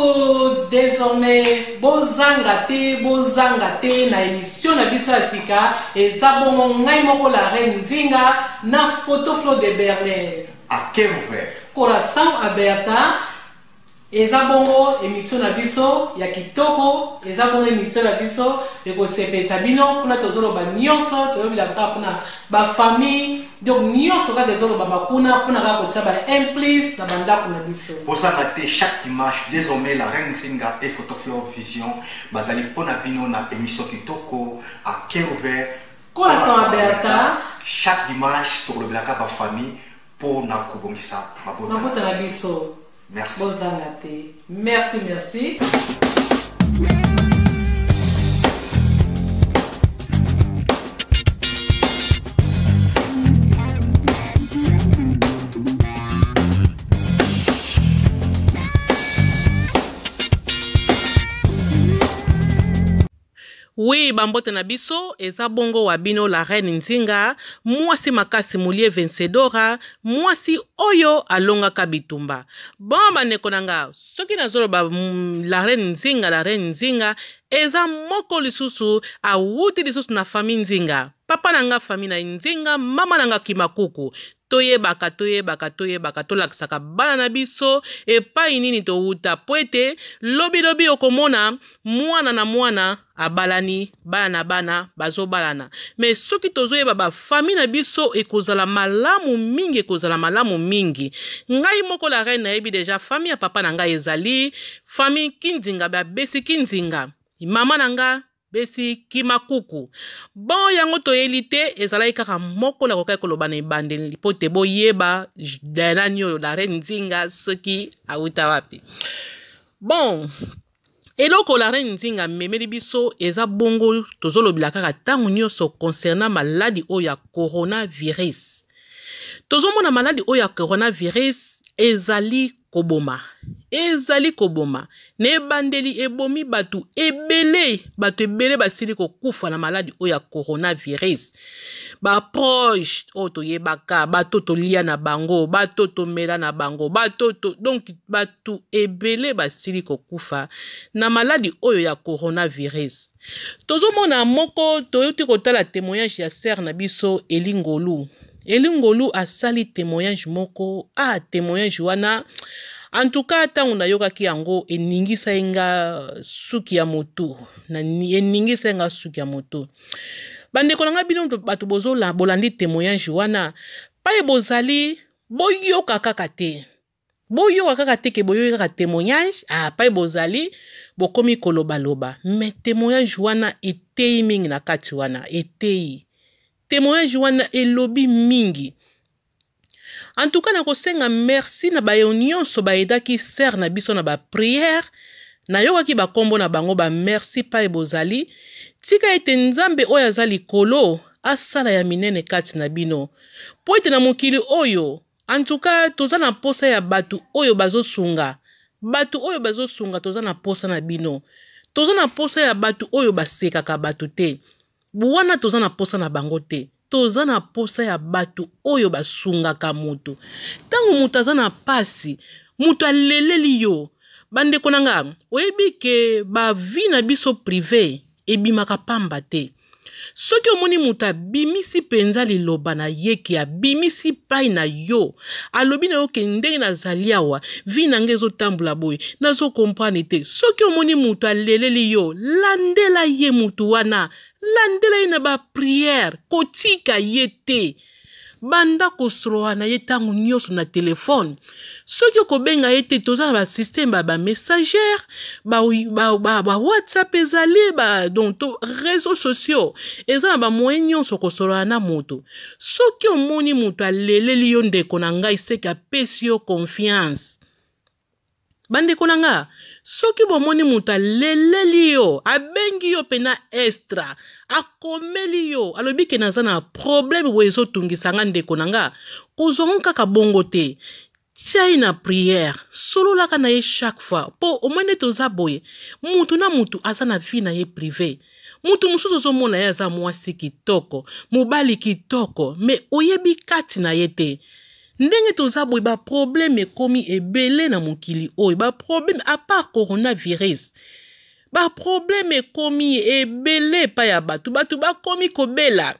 kitoko désormais bozanga te bozanga te na émission na biso ya sika eza bongo ngai moko la reine Nzinga na photo Flo de Berlin à cœur ouvert Coração Aberta. Eza bongo emission na biso ya kitoko, eza bongo emission na biso ekosepelisa bino. Kuna tozoloba nyonso, toyobila kaka mpona ba famille, donc nyonso kaka ezolobama kuna mpona kaka kotia ba implice na bandako na biso. Bozanga te chaque dimanche désormais la reine Nzinga et Photoflore Vision bazali mpona bino na emission kitoko à cœur ouvert. Coração Aberta. Chaque dimanche tokolobelaka ba famille mpona kobongisa mabota na biso. Merci. Bozanga te. Merci, merci. Oui, bambote na biso eza bongo wa bino la reine Nzinga, mwasi makasi mulie vencedora, mwasi oyo alongaka bitumba. Bon bandeko na nga, soki nazoloba la reine Nzinga, la reine Nzinga eza moko lisusu awuti lisusu na famille Nzinga. Papa na nga famille na Nzinga, mama na nga Kimakuku. Toyebaka, toyebaka, toyebaka, tolakisaka bana na biso epai nini towuta, po ete lobi lobi okomona mwana na mwana abalani, bana na bana bazobalana. Mais soki tozoyeba ba famille na biso ekozala malamu mingi, ekozala malamu mingi. Ngai moko la reine nayebi deja famille ya papa na ngai ezali famille Kindinga, ba besi Kindinga. Mama na nga besi Kimakuku. Bon, yango toyeli te, ezalaki kaka moko nakokaki koloba na ebandeli po te boyeba nani oyo la reine Nzinga soki awuta wapi. Bon, eloko la reine Nzinga amemeli biso eza bongo tozolobela kaka ntango nyonso concernant maladi oyo ya coronavirus. Tozomona maladi oyo ya coronavirus ezali koboma, ezali koboma. Na ebandeli ebomi bato ebele, bato ebele basili kokufa na maladi oyo ya coronavirus. Ba proche oyo toyebaka, bato tolia na bango, bato tomela na bango, bato to, donc bato ebele basili kokufa na maladi oyo ya coronavirus. Tozomona moko, toyoti kotala témoignage ya sœur na biso Eli Ngolu. Eli Ngolu asali témoignage moko, ah témoignage wana en tout cas ntango nayokaki yango eningisaki nga suki ya motu, eningisaki nga suki ya motu. Bandeko na nga bino bato bozola bolandi témoignage wana, paye bozali boyoka kaka te. Boyoka kaka te ke boyoki kaka témoignage, ah paye bozali bokomi koloba-loba, mais témoignage wana eteyi mingi na kati wana, eteyi. Témoignage wana elobi mingi. En tout cas nakosenga merci na bayo nyonso bayedaki sœur na biso na ba prière. Nayokaki bakombo na bango, ba merci paye bozali. Tika ete Nzambe oyo aza likolo asala ya minene kati na bino. Po ete na mokili oyo, en tout cas toza na posa ya bato oyo bazosunga. Bato oyo bazosunga toza na posa na bino. Toza na posa ya bato oyo basekaka bato te. Wana toza na posa na bango te. Toza na posa ya bato oyo basungaka moto. Tango moto aza na pasi, moto aleleli yo. Bandeko na nga, oyebi ke ba vie na biso privé ebimaka pamba te. Soki omoni moto abimisi penza liloba na ye ke abimisi pai na yo, alobi na yo ke ndenge nazali awa, vie na nga ezotambola boye, nazo comprendre te. Soki omoni moto aleleli yo, landela ye moto wana, landela ye na ba prière, kotika ye te. Banda kosolola na ye ntango nyonso na telefone. Soki okobenga ye te, toza na ba système ba messagère, ba WhatsApp ezali, ba, donc to réseaux sociaux eza na ba moyen nyonso kosolola na moto. Soki omoni moto aleleli yo ndeko na ngai, seke apesi yo confiance. Bandeko na nga, soki bomoni moto aleleli yo, abengi yo pena extra, akomeli yo, alobi ke naza na problème boye ezotungisa nga ndeko na nga, kozwa ngo kaka bongo te. Tia ye na prière, sololaka na ye chaque fois, po omoni neti oza boye, mutu na mutu aza na vie na ye privée. Mutu mosusu ozomona ye aza mwasi kitoko, mobali kitoko, mais oyebi kati na ye te. Ndenge toza boye, ba problème ekomi ebele na mokili oyo, ba problème à part coronavirus, ba problème ekomi ebele epai ya bato. Bato bakomi kobela.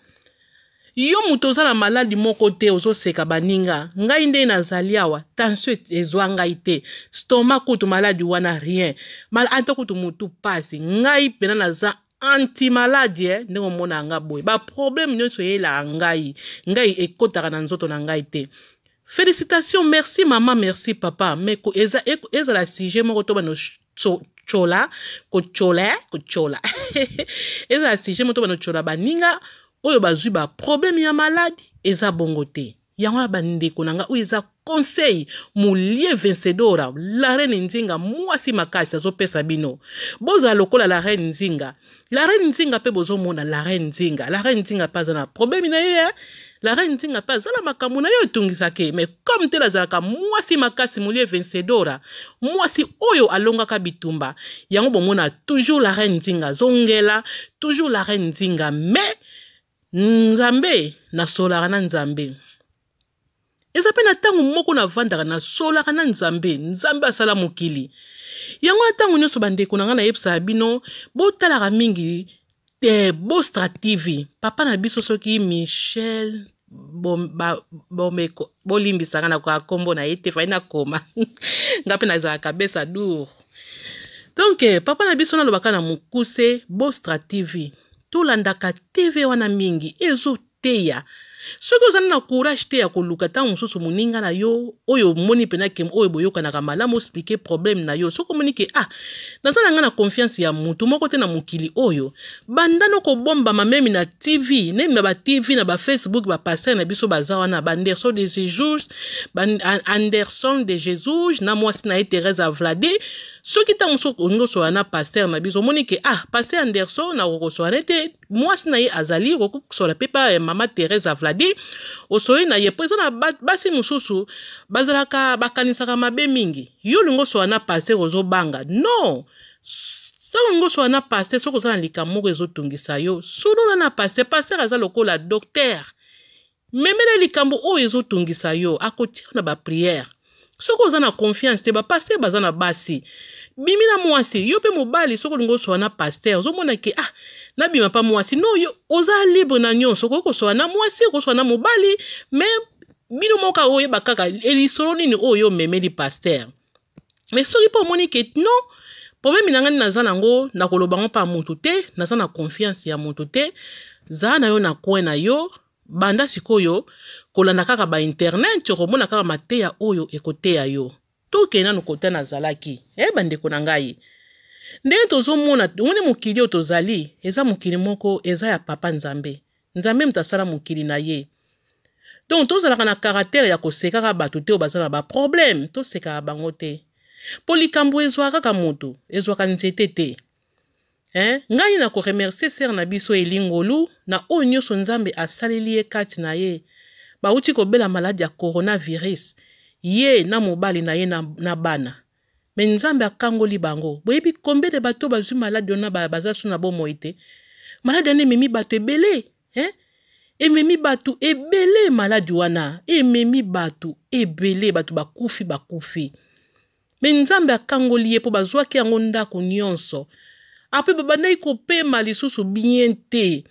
Yo moto oza na maladi moko te, ozoseka baninga. Ngai nde nazali awa, tension ezwa ngai te, stomac kutu maladi wana rien, ata kutu motu pasi. Ngai mpena naza anti maladi eh, ndenge omona nga boye, ba problème nyonso eyelaka ngai, ngai ekotaka na nzoto na ngai te. Félicitation, merci mama, merci papa. Mais eza ezala sujet moko to bano tchola, kotchola, kotchola. Ezala sujet moko to bano tchola baninga oyo bazwi ba problème ya maladi, eza bongo te. Yango wana, bandeko na ngai, oyo eza conseil molie vencedora, la reine Nzinga, mwasi makasi, azopesa bino. Bozala lokola la reine Nzinga. La reine Nzinga mpe, bozomona la reine Nzinga, la reine Nzinga mpe aza na problème na ye. La reine Nzinga mpe aza na makambo na ye etungisaka ye, mais comme tel azalaka mwasi makasi, molie vencedora, mwasi oyo alongaka bitumba, yango bomona toujours la reine Nzinga azongela toujours la reine Nzinga. Mais Nzambe, nasolaka na Nzambe. Eza mpe na ntango moko navandaka, nasolaka na Nzambe. Nzambe asala mokili. Yango na ntango nyonso, bandeko na ngai, nayebisaka bino, botalaka mingi te Bostra TV, papa na biso soki Michel Bomeko. Bolimbisanga na koka nkombo na ye te, fai nakoma nga mpe nazalaka besa dur. Donc papa na biso, nalobaka na mokuse, Bostra TV, tolandaka TV wana mingi, ezoteya. Soki ozali na courage te ya koluka ntango mosusu moninga na yo oyo omoni mpena ke oyo boyokanaka malamu, expliquer problème na yo, soki omoni ke ah, naza na ngai na confiance ya motu moko te na mokili oyo, banda no kobombama même na TV, même na baTV, na baFacebook, bapasteur na biso baza wana, baAnderson de Jesus, Anderson de Jesus na mwasi na ye Thérèse Avlade. Soki ntango mosusu olingi osola na pasteur na biso, omoni ke ah, pasteur Anderson nakokosola te, mwasi na ye azali, okokosola mpe pa mama Thérèse Avladi, osoli na ye. Mpo eza na basi mosusu bazalaka, bakanisaka mabe mingi. Yo olingi osola na pasteur, ozobanga. Non, ntango olingi osola na pasteur, soki oza na likambo moko ezotungisa yo, solola na pasteur. Pasteur aza lokola docteur. Memela likambo oyo ezotungisa yo, akotia na baprière. Soki oza na confiance te, bapasteur baza na basi, bimi na mwasi. Yo mpe mobali, soki olingi osola na pasteur, ozomona ke ah, nabima mpa mwasi, no, yo oza libre na nyonso. Okoki kosola na mwasi, okosola na mobali, mais bino moko oyeba kaka lisolo nini oyo omemeli pasteur. Mais soki mpe omoni ke non, problème na ngai naza nango, nakoloba ngo mpa motu te, naza na confiance ya motu te, zala na yo na coin na yo. Banda sikoyo kolanda kaka bainternet, okomona kaka mateya oyo ekoteya yo. Tokende nanu kota nazalaki. E bandeko na ngai, ndenge tozomona, omoni mokili oyo tozali, eza mokili moko eza ya papa Nzambe. Nzambe moto asala mokili na ye. Donc tozalaka na caractère ya kosekaka bato te oyo baza na baproblème. Tosekaka bango te, mpo likambo ezwaka kaka moto, ezwaka nzete te. Eh, ngai na koremercier sœur na biso Elingolu na oyo nyonso Nzambe asaleli ye kati na ye. Bauti kobela maladi ya coronavirus, ye na mobali na ye na bana, mais Nzambe akangoli bango. Boyebi combien de bato bazwi maladi wana baza su na bomoi te? Maladi wana ememi bato ebele, eh? Ememi bato ebele. Maladi wana ememi bato ebele, bato bakufi, bakufi. Mais Nzambe akangoli ye, mpo bazwaki yango ndako nyonso. Apres babandaki kopema lisusu bien te,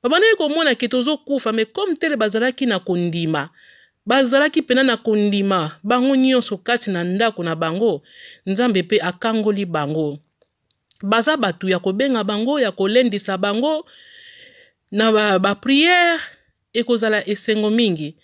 babandaki komona ke tozokufa. Mais comme tel bazalaki na kondima, bazalaki mpena na kondima bango nyonso kati na ndako na bango, Nzambe mpe akangoli bango. Baza bato ya kobenga bango, ya kolendisa bango na baprière ba ekozala esengo mingi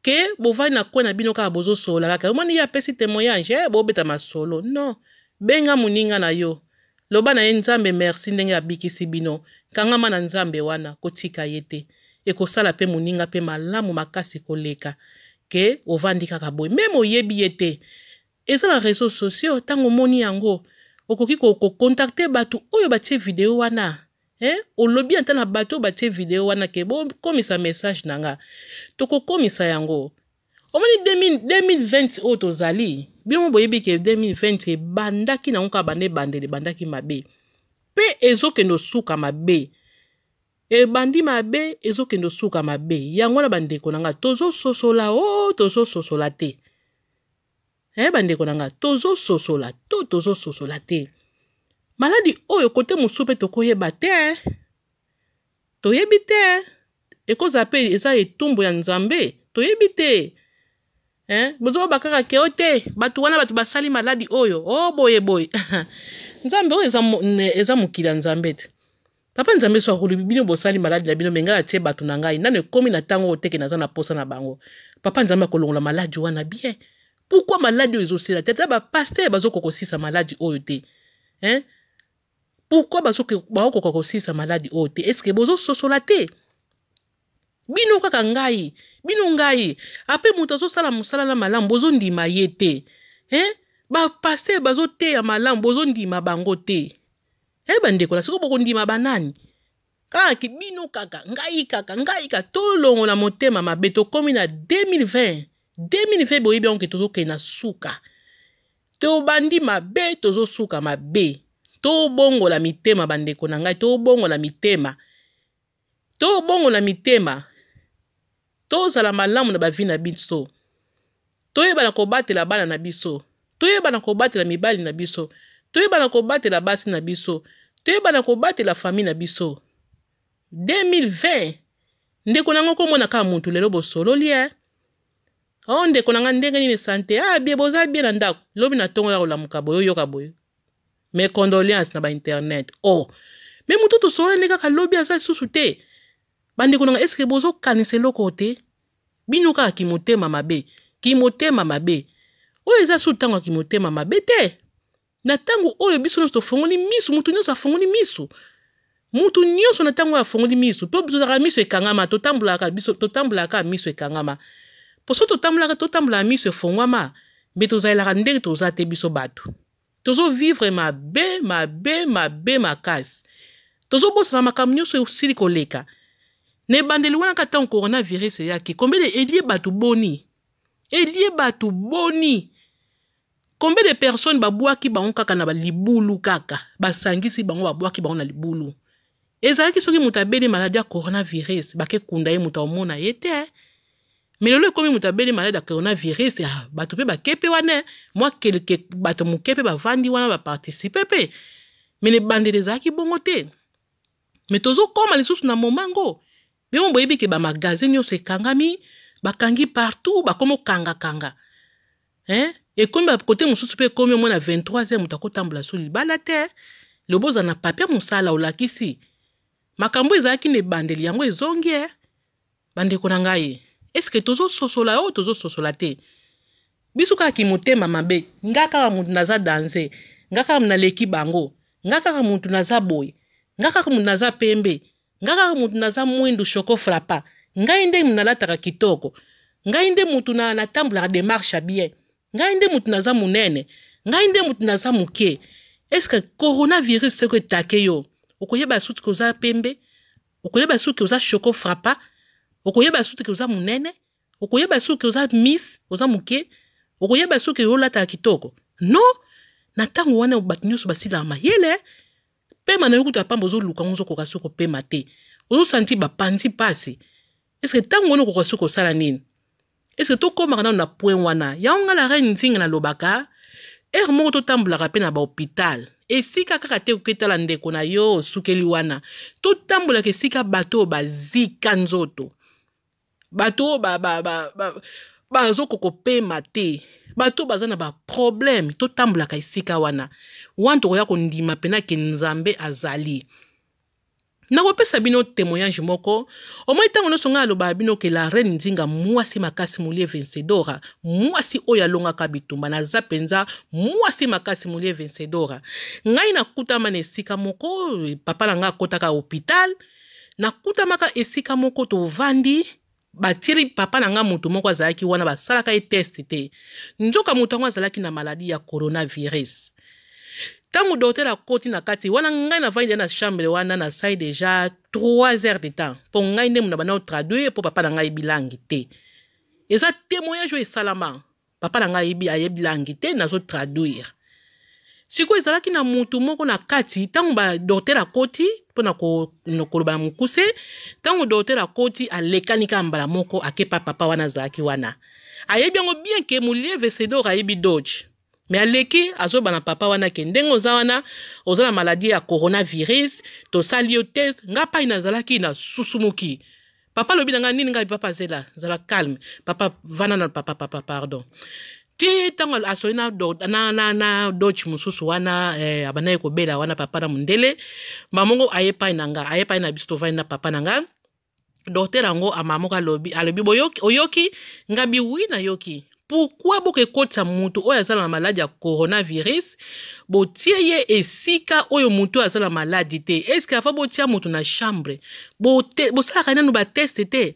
ke bovandi na kwe na bino kaka, bozosolola kaka, omoni ye apesi témoignage, eh, bobeta masolo. Non, benga moninga na yo, loba na ye Nzambe merci ndenge abikisi bino, kangama na Nzambe wana, kotika ye te. Ekosala mpe moninga mpe malamu makasi koleka ke ovandi kaka boye, même oyebi ye te. Eza na réseaux sociaux, ntango omoni yango, okoki kocontacter bato oyo batie video wana, eh? Olobi ata na bato oyo batie video wana ke bokomisa message na nga, tokokomisa yango. Omoni 2020 oyo tozali, bino boyebi ke 2020 ebandaki nango kaka banda ebandeli, ebandaki mabe mpe ezokende osuka mabe. Ebandi mabe, ezokende osuka mabe. Yango wana bandeko na nga, tozososola o oh, tozososola te. Eh bandeko na nga, tozososola to tozososola te. Maladi oyo kote mosusu mpe tokoyeba te. Eh. Toyebi te. Ekozala mpe eza etumbu ya Nzambe, toyebi te. Eh, bozoloba kaka ke o te, bato wana bato basali maladi oyo, o oh, boye boye. Nzambe oyo eza, eza mokili ya Nzambe te. Papa Nzambe so akolobi bino bosali maladi na bino me ngai atie bato na ngai nano ekomi na ntango oyo teke naza na posa na bango. Papa Nzambe akolongola maladi wana bien. Pourquoi maladi oyo ezosila te? Ata ba pasteur bazokoka kosisa maladi oyo te. Hein? Pourquoi bazokoka kosisa maladi oyo te? Est-ce que bozososola te? Bino kaka ngai, bino ngai. Ape moto azosala mosala na malamu bozondima ye te. Hein? Ba pasteur bazoteya malamu bozondima bango te. Eh bandeko na sikoyo bokondima banani? Kaka ki bino kaka, ngai kaka, ngai kaka tolongola motema mabe tokomi na 2020. 2020 boyebi yango ke tozokende na suka. Tobandi mabe tozosuka mabe. Tobongola mitema bandeko na ngai, tobongola mitema. Tobongola mitema. Tozala malamu na ba vie na biso. Toyeba na kobatela bana na biso. Toyeba na kobatela mibali na biso. Toyeba na kobatela basi na biso. Toyeba na kobatela famille na biso. 2020 ndeko na ngo komona kaka mutu lelo bosololi eh. Oh ndeko na nga ndenge nini sante? Ah bien boza bien na ndako. Lobi na tongo ya kolamuka boye oyoka boye. Mes condoléances na ba internet. Oh. Mais mutu tosololi nde kaka lobi aza lisusu te. Bandeko na nga est-ce que bozokanisa eloko te? Bino kaka kimotema mabe, kimotema mabe. Oyo eza su ntango ya kimotema mabe te. Na ntango oyo biso nyonso tofongoli misu, mutu nyonso afongoli misu. Mutu nyonso na ntango oyo afongoli misu, mpo tozalaka miso ekangama, totambolaka biso, totambolaka miso ekangama. Mpo soki totambolaka, totambolaka miso efongwama, mbe tozalelaka ndenge toza te biso bato. Tozo vivre mabe, mabe, mabe makasi. Tozobosana makambo nyonso esili koleka. Na ebandeli wana kaka ntango coronavirus eyaki, combien de elie bato boni? Elie bato boni? Combien de personnes babwaki bango kaka na libulu kaka, basangisi bango babwaki bango na libulu. Ezalaki soki moto abeli maladi ya coronavirus, bake kunda ye moto aomona ye te. Mais lelo ekomi moto abeli maladi ya coronavirus, ah, bato pe bake pe wana, mwa kelke bato moke pe bavandi wana ba participer pe. Mais na ebandeli ezalaki bongo te. Mais tozokoma lisusu na moment ngo. Bino boyebi ke ba magasin nyonso ekangami, bakangi partout, bakomi okanga kanga. Hein? Ekomi ba kote mosusu pe ekomi omona 23 heures moto akotambola so libala te. Lobo oza na papier mosala olakisi. Makambo ezalaki na ebandeli yango ezongi eh. Bandeko na ngai, est-ce que tozososola oyo tozososola te? Biso kaka kimotema mabe, nga kaka moto naza danze, nga kaka naleki bango, nga kaka moto naza boye, nga kaka moto naza pembe, nga kaka moto naza mwindu choco frappa, ngai nde nalataka kitoko, ngai nde moto na natambolaka demarche ya bien, ngai nde moto naza monene, ngai nde moto naza moke. Est-ce que coronavirus seko etake yo, okoyeba soki oza pembe, okoyeba soki oza choco frappa, okoyeba soki oza monene, okoyeba soki oza miss, oza moke, okoyeba soki olataka kitoko. Non, na ntango wana bato nyonso basilaka mayele. Pema na yo kutu ya pamba ozoluka ngo ozokoka soki kopema te. Ozosanti bapanzi pasi. Est-ce que ntango wana okoka soki kosala nini? Est-ce que tokomaka nano na point wana? Yango nga la reine Nzinga nalobaka, heure moko totambolaka pe na ba hôpital. Esika kaka te oketala ndeko na yo osukeli wana. Totambolaka esika bato oyo bazika nzoto. Bato oyo bazokoka kopema te. Bato oyo baza na ba problème, totambolaka esika wana. Wana tokoya kondima pena ke Nzambe azali. Nakopesa bino témoignage moko. Omoi ntango nyonso ngai alobaka bino ke la reine Nzinga mwasi makasi molie vencedora, mwasi oyo alongaka bitumba, naza penza mwasi makasi molie vencedora. Ngai nakutama na esika moko, papa na ngai akotaka hôpital, nakutamaka esika moko tovandi, batieli papa na ngai moto moko azalaki wana, basalaka ye test te. Nzoka moto yango azalaki na maladie ya coronavirus. Tango docteur akoti na kati wana, ngai navandi na chambre wana, nasali déjà 3 heures de temps po ngai nde mona banda traduire po papa na ngai bilangi te. Eza témoignage oyo esalama, papa na ngai ayebi langi te, nazo traduire. Sikoyo ezalaki na mutu moko na kati, ntango ba docteur akoti mpona koloba na mokuse, ntango docteur akoti alekani kaka mbala moko akepa papa wana azalaki wana. Ayebi yango bien ke Mulieve Sedor ayebi Dodge. Me aleki azoba na papa wana ke ndenge oza wana oza na maladie ya coronavirus, tosali yo test. Nga pai nazalaki na susumuki. Papa alobi na nga nini, ngai papa zela, zala calme. Papa vanda na papa, papa pardon. Ti ntango asoli na, na, na, na Dodge mosusu wana eh, abandaki kobela wana papa na mondele mamongo aye pai na nga, aye pai na biso tovandi na papa na nga. Docteur yango ama moko alobi, alobi boyoki, oyoki ngabi wi nayoki. Pourquoi boke kotisa mutu oyo aza na maladi ya coronavirus, botie ye esika oyo mutu aza na maladi te? Est-ce que avant botia mutu na chambre, bosalaka nanu ba test te?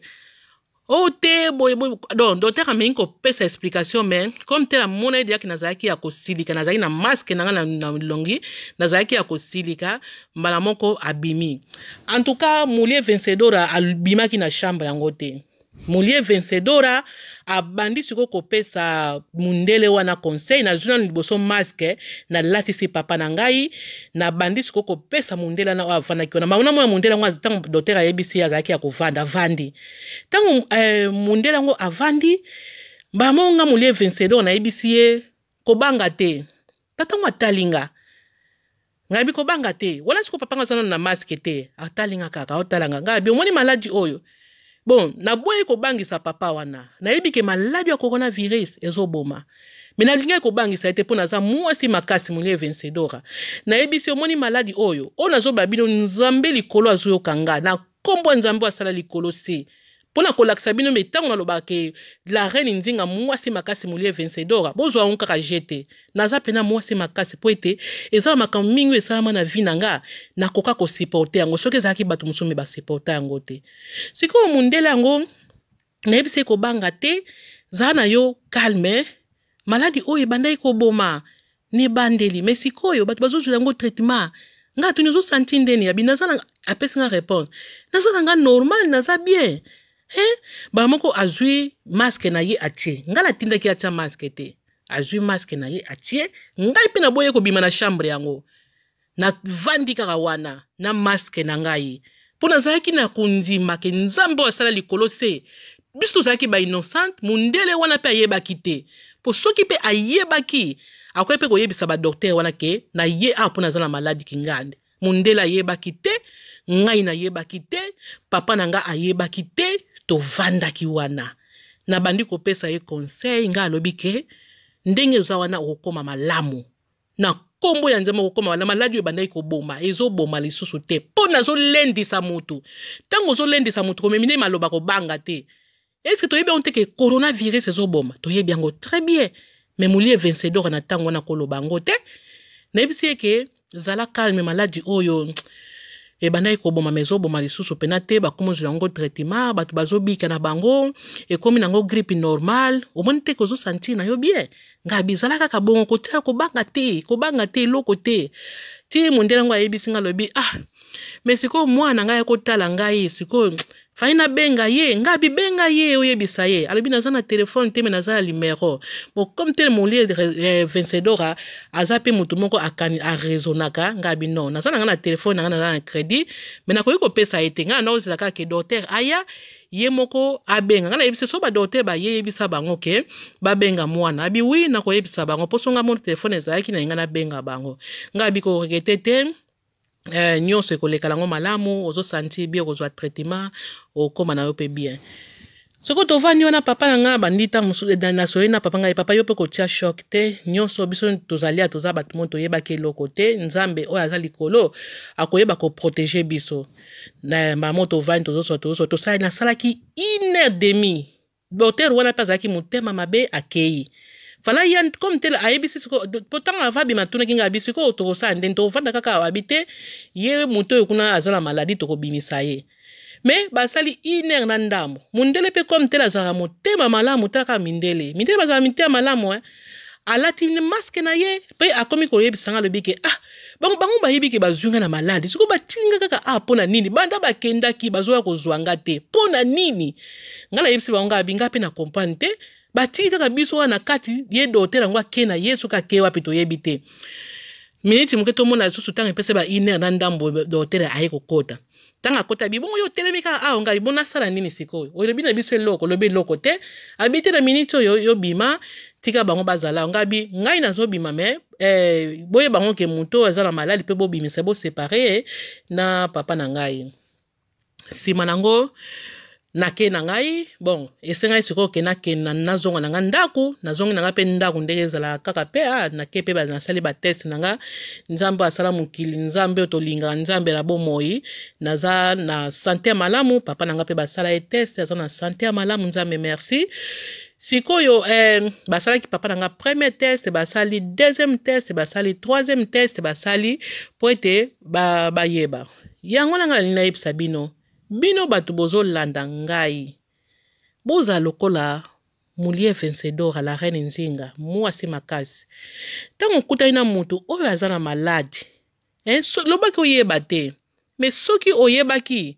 Oh te boye boye. Donc docteur amengi kopesa explication, mais comme te namona ye diaki nazalaki ya kosilika, nazalaki na masque na nga na longi, nazalaki ya kosilika, mbala moko abimi. En tout cas Mulie Vencedora abimaki na chambre yango te. Mulie Vencedora abandi sikoyo kopesa mundele wana conseil. Nazwi nanu liboso masque, nalatisi papa na ngai, nabandi sikoyo kopesa mundele wana oyo avandaki wana. Mauna mona mundele yango ntango docteur ayebisi ye azalaki ya kovanda, avandi. Ntango mundele yango avandi, mbala nga Mulie Vencedora nayebisi ye kobanga te. Ntango atali nga, ngai bi kobanga te. Wana sikoyo papa nga aza nanu na masque te, atali nga kaka, otala nga. Ngai bi omoni maladi oyo. Bon, naboyi kobangisa papa wana. Nayebi ke maladi ya coronavirus ezoboma. Me nalingaki kobangisa ye te mpo naza mwasi makasi Mulie Vencedora. Nayebisi omoni maladi oyo, oyo nazoba bino Nzambe likolo azoyoka nga. Na kombo ya Nzambe asala likolo se. Mpo na kolakisa bino me ntango nalobaka ke la reine Nzinga mwasi makasi Mulie Vencedora, bozwa yango kaka jete. Naza pena mwasi makasi po ete eza na makambo mingi oyo esalama na vie na nga, nakoka kosupporte yango. Soki ezalaki bato mosusu me basupporte yango te. Sikoyo mundele yango nayebisi ye kobanga te, zala na yo calme. Maladi oyo ebandaki koboma na ebandeli, me sikoyo bato bazozwela yango traitement. Nga atuni ozosanti ndeni ya bi, naza na, apesi nga réponse, naza na nga normal, naza bien. Mbala moko azwi masque na ye atie. Nga natindaki atia masque te, azwi masque na ye atie. Ngai mpe naboye kobima na chambre yango, navandi kaka wana na masque na ngai, mpo nazalaki na kondima ke Nzambe oyo asala likolo se biso tozalaki ba innocente. Mundele wana mpe ayebaki te, mpo soki mpe ayebaki akoki mpe koyebisa ba docteur wana ke na ye awa mpo naza na maladi kingande. Mundele ayebaki te, ngai nayebaki te, papa na ngai ayebaki te. Tovandaki wana, nabandi kopesa ye conseil. Ngai alobi ke ndenge oza wana okokoma malamu na kombo ya Nzambe, okokoma malamu. Maladi oyo ebandaki koboma ezoboma lisusu te, mpo nazolendisa mutu. Ntango ozolendisa mutu, komemi nde maloba kobanga te. Est-ce que toyebi yango te ke coronavirus ezoboma? Toyebi yango très bien. Mais Mulie Vencedor na ntango wana koloba yango te. Nayebisi ye ke zala calme, maladi oyo ebandaki koboma me ezoboma lisusu pena te, bakomozela yango traitement, bato bazobika na bango, ekomi nango grippe normale. Omoni te kozosentir na yo bien? Ngai bizala kaka bongo, kotia kobanga te, kobanga te, eloko te. Ti mondele yango ayebisi nga, alobi ah me sikoyo mwana ngai akotala ngai sikoyo, fai nabenga ye. Ngai bibenga ye, oyebisa ye. Alobi naza na telefone te, me naza na numero. Bon, comme te Molie Vencedora aza mpe motu moko akani araisonnaka. Ngai abi non, naza na ngai na telefone na ngai, naza na crédit, me nakoki kopesa ye te. Ngai naozela kaka ke docteur aya, ye moko abenga ngai. Nayebisa so ba docteur baye, yebisa bango ke babenga mwana. Abi wi, nakoyebisa bango mpo so ngai mona telefone ezalaki na ye, ngai nabenga bango. Ngai abi koregretter te, nyonso ekoleka nango malamu, ozosanti bien, okozwa traitement, okóma na yo mpe bien. Soki tovandi wana, papa na ngai bandi ntango mosusu nasoye na papa ngai, papa yo mpe kotia choc te, nyonso biso tozali ya toza bato mo toyebaki eloko te, Nzambe oyo aza likolo akoyeba koprotéger biso. Na mamo tovandi, tozoswa tozoswa, tosali, nasalaki 1h30. Docteur wana mpe azalaki motema mabe, akei fala ya comme tel ayebisi siko po ntango ava bima, atunaki ngai, abi sikoyo tokosala ndeni, tokovanda kaka awa? Abi te, ye moto oyo kuna aza na maladi, tokobimisa ye. Me basali 1h na ndambo. Mondele mpe comme tel azalaka motema malamu, talaka mindele, mindele bazalaka mitema malamu, eh? Alati masque na ye mpe akomi koyebisa nga, alobi ke ah, bango bango bayebi ke bazwi nga na maladi, sikoyo batindi nga kaka ah, mpo na nini banda bakendaki bazoya kozwa nga te? Mpo na nini? Nga nayebisi bango, nga abi nga mpe na comprendre te, batiki kaka biso wana na kati. Ye docteur yango ake na ye, soki ake wapi toyebi te. Miniti moke tomona lisusu ntango epesa ba une heure na ndambo, docteur aye kokota. Ntango akota, abi: "Bongo yo otelemi kaka awa?" Ngai bo nasala nini sikoyo? Olobi na biso eloko, olobi eloko te. Abi te, na miniti oyo yo bima, tika bango bazala. Ngai abi: "Ngai nazobima, mais boyeba ngo ke moto oyo aza na maladi mpe bobimisa, boséparer ye na papa na ngai." Nsima nango nake na ngai. Bon, esengai sikoyo ke nakende, nazonga na ngai ndako. Nazongi na ngai mpe ndako ndenge ezalaka kaka mpe nake mpe nasali batest na nga. Nzambe asala mokili, Nzambe oyo tolingaka, Nzambe na bomoi, naza na santé ya malamu. Papa na ngai mpe basala ye test, aza na santé ya malamu, Nzambe merci. Sikoyo basalaki papa na nga premier test, basali deuxième test, basali troisième test, basali mpo ete bayeba yango. Na ngai nalingi nayebisa bino, bino bato bozolanda ngai, bozala lokola Mulie Vencedor, la reine Nzinga, mwasi makasi. Ntango okutani na motu oyo aza na maladi, lobaki oyeba te. Mais soki oyebaki,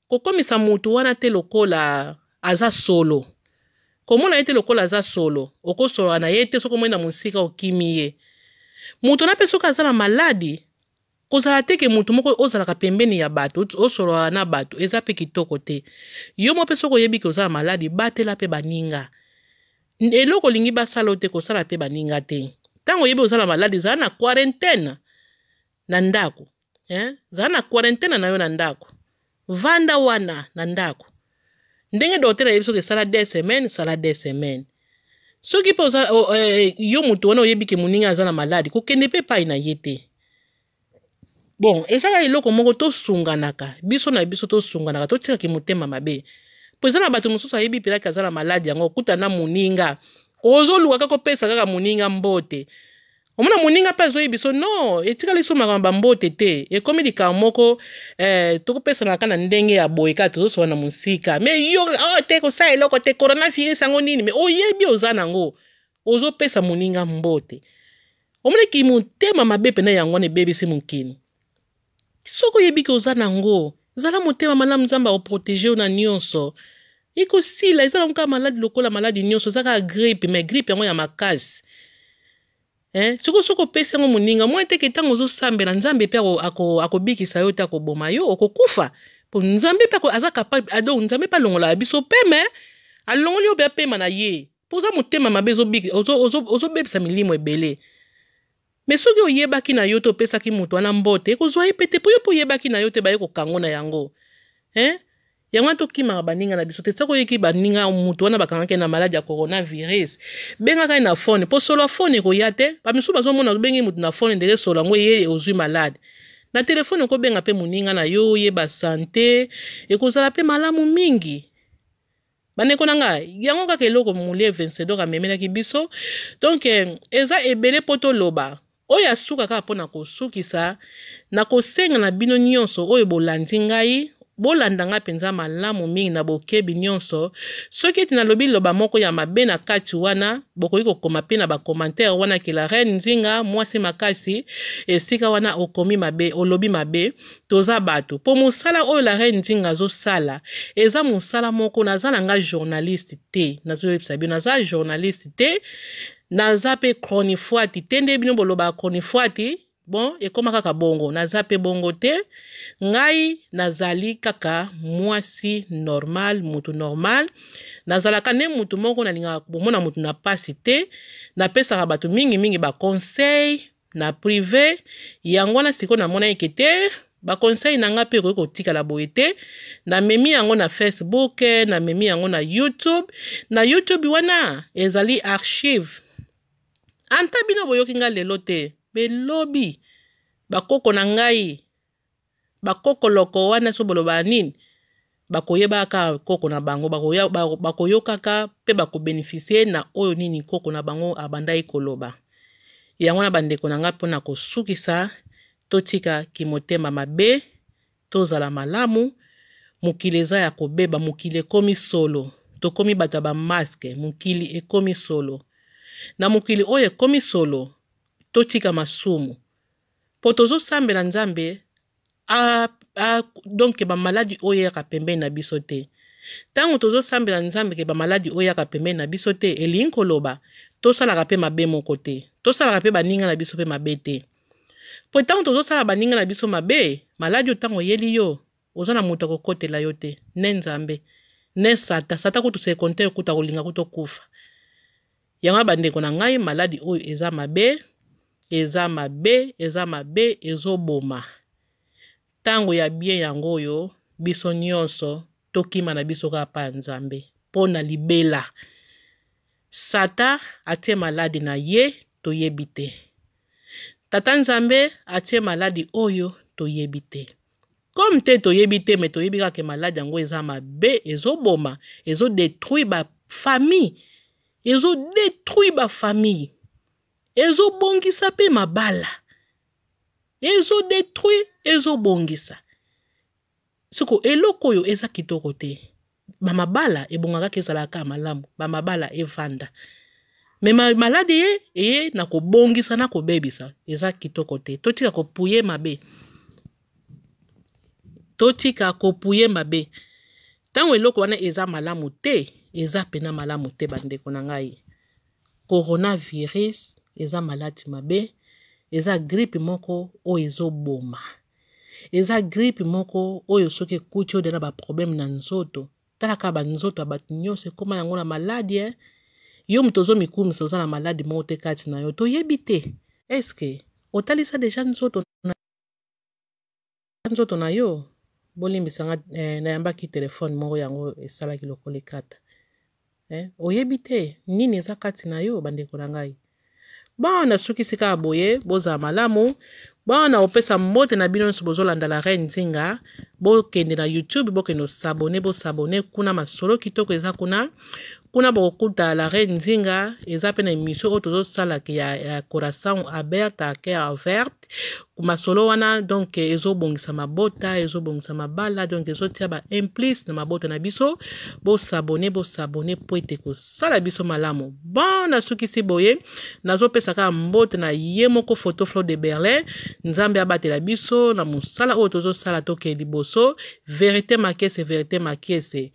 kokomisa motu wana te lokola aza solo, komona ye te lokola aza solo, okosolola na ye te. Soki omoni na mosika, okimi ye. Moto na mpe soki aza na maladi, kozala te ke motu moko ozalaka pembeni ya bato, osolola na bato, eza mpe kitoko te. Yo mo mpe soki oyebi ke oza na maladi, batela mpe baninga. Eloko olingi basala te, kosala mpe baninga te. Ntango oyebi oza na maladi, zala na quarantaine na ndako, eh? Zala na quarantaine na yo na ndako, vanda wana na ndako ndenge docteur ayebi. Soki esala 2 semaines, sala 2 semaines. Soki mpe yo moto wana oyebi ke moninga aza na maladi, kokende mpe epai na ye te. Bon, ezaka eloko moko, tosunganaka biso na biso, tosunganaka, totikaki motema mabe. Po eza na bato mosusu ayebi mpelaki aza na maladi yango, okuta na moninga, ozoluka kaka kopesa kaka moninga mbote. Omona moninga mpe azoyebi biso non, etikali so makambo bambote te, ekomi likambo moko tokopesana kaka na ndenge ya boye, kaka tozosola na mosika. Mais yo, oh, te, kosala eloko te, coronavirus yango nini? Mais oyebi oza nango, ozopesa moninga mbote. Omonaki motema mabe mpena, yango wana ebebisi mokili. Soki oyebi ke oza nango, zala motema malamu, Nzambe akoprotéger yo na nyonso, ekosila. Eza nango kaka maladi lokola maladi nyonso, eza kaka grippe, mais grippe yango ya makasi, eh? Sikoyo soki opesi yango moninga mwa teke, ntango ozosambela Nzambe mpe akobikisa yo te, akoboma yo, okokufa. Po Nzambe mpe aza capable, donc Nzambe mpe alongolaka biso peme, alongoli yo mpe apema na ye, mpo oza motema mabe, ozobebisa milimo ebele. Mais soki oyebaki na yo te, opesaki moto wana mbote, ekozwa ye pe te, mpo yo mpo oyebaki na yo te, baye kokango na yango, eh? Yango wana tokimaka baninga na biso te. Soki oyeki baninga moto wana bakangaki na maladi ya coronavirus, bengaka ye na phone, mpo solo ya phone ekoya te. Bamisusu bazomona, obengi moto na phone, ndenge solo yango ye ozwi maladi na telefone, okobenga mpe moninga na yo, oyeba santé, ekozala mpe malamu mingi. Bandeko na ngai, yango kaka eloko Mulie Vencedor amemelaki biso. Donc eza ebele mpo toloba. Oyo asuka kaka mpona kosukisa na kosenga na bino nyonso oyo bolandi ngai, bolanda ngai mpenza malamu mingi na bokebi nyonso. Soki ete nalobi liloba moko ya mabe na kati wana, bokoki kokoma mpe na bacommentaire wana ke la reine Nzinga, mwasi makasi, esika wana okomi mabe, olobi mabe. Toza bato, mpo mosala oyo la reine Nzinga azosala eza mosala moko. Naza na nga journaliste te, nazoyebisa bino, naza journaliste te, naza mpe chronifuati te nde bino bolobaka chronifuati. Bon, ekóma kaka bongo, naza mpe bongo te. Ngai nazali kaka mwasi normal, mutu normal. Nazalaka nde mutu moko nalingaka komona mutu na pasi te. Napesaka bato mingimingi baconseil na privé. Yango wana sikoyo namona eke te, baconseil na nga mpe ekoki kotikala boye te. Namemi yango na Facebook, namemi yango na YouTube. Na YouTube wana ezali archive. Anta bino boyoki nga lelo te, belobi bakoko na ngai, bakokoloko wana, so bolobaka nini, bakoyebaka koko na bango, bakoyokaka mpe bakobénéficier na oyo nini koko na bango abandaki koloba. Yango na bandeko na ngai, mpona kosukisa, totika kimotema mabe, tozala malamu. Mokili eza ya kobeba, mokili ekomi solo, tokomi bato ya bamasque, mokili ekomi solo. Na mokili oyo ekomi solo, totika masumu, mpo tozosambela Nzambe donc bamaladi oyo eyaka pembeni na biso te. Ntango tozosambela Nzambe ke bamaladi oyo eyaka pembeni na biso te, elingi koloba tosalaka mpe mabe moko te, tosalaka mpe baninga na biso mpe mabe te. Po ntango tozosala baninga na biso mabe, maladi oyo ntango eyeli yo, oza na moto akokotela yo te, ne Nzambe, ne Satan. Satan kutu se compte kutu akolinga kutu okufa. Yango bandeko na ngai, maladi oyo eza mabe, eza mabe, eza mabe, ezoboma. Ntango ya bien yango oyo, biso nyonso tokima na biso kaka pa Nzambe mpo na libela. Satan atie maladi na ye, toyebi te. Tata Nzambe atie maladi oyo, toyebi te. Comme te toyebi te, mais toyebi kaka maladi yango eza mabe, ezoboma, ezodétruire ba famille, ezodétruire ba famille, ezobongisa pe mabala, ezodétruire, ezobongisa. Siko eloko oyo eza kitoko te. Bamabala ebongaka kaka ezalaka malamu, bamabala evanda. Me maladi ye eye na kobongisa na kobebisa, eza kitoko te. Totika kopuye mabe, totika kopuye mabe. Ntango eloko wana eza malamu te, eza pena malamu te bandeko na ngai. Coronavirus eza maladi mabe, eza grippe moko oyo ezoboma. Eza grippe moko oyo soki ekuti oyo na ba problème na nzoto. Tala kaka ba nzoto ya bato nyonso ekóma yango na maladi, eh? Yo moto ozomikumisa oza na maladi moko te kati na yo, toyebi te. Est-ce otalisa deja nzoto na yo? Bolimbisa nga, nayambaki telefone moko yango esalaki lokola ekata. Oyebi te nini eza kati na yo bandeko na ngai. Bon, nasukisi kaka boye, bozala malamu. Bon, na opesa mbote na bino nyonso bozolanda la Reine Nzinga. Bokende na YouTube, bokende osabone, bosabone kuna, masolo kitoko eza kuna. Kuna bokokuta la Reine Nzinga, eza pe na émission oyo tozosala ya Coração Aberto, Cœur Ouvert. Masolo wana donc ezobongisa mabota, ezobongisa mabala, donc ezotia ba implice na mabota na biso. Bosabone, bosabone po ete kosala biso malamu. Bon, nasukisi boye, nazopesa kaka mbote na ye moko Photo Flo de Berlin. Nzambe abatela biso na mosala oyo tozosala, toke liboso. Vérité makese, vérité makese.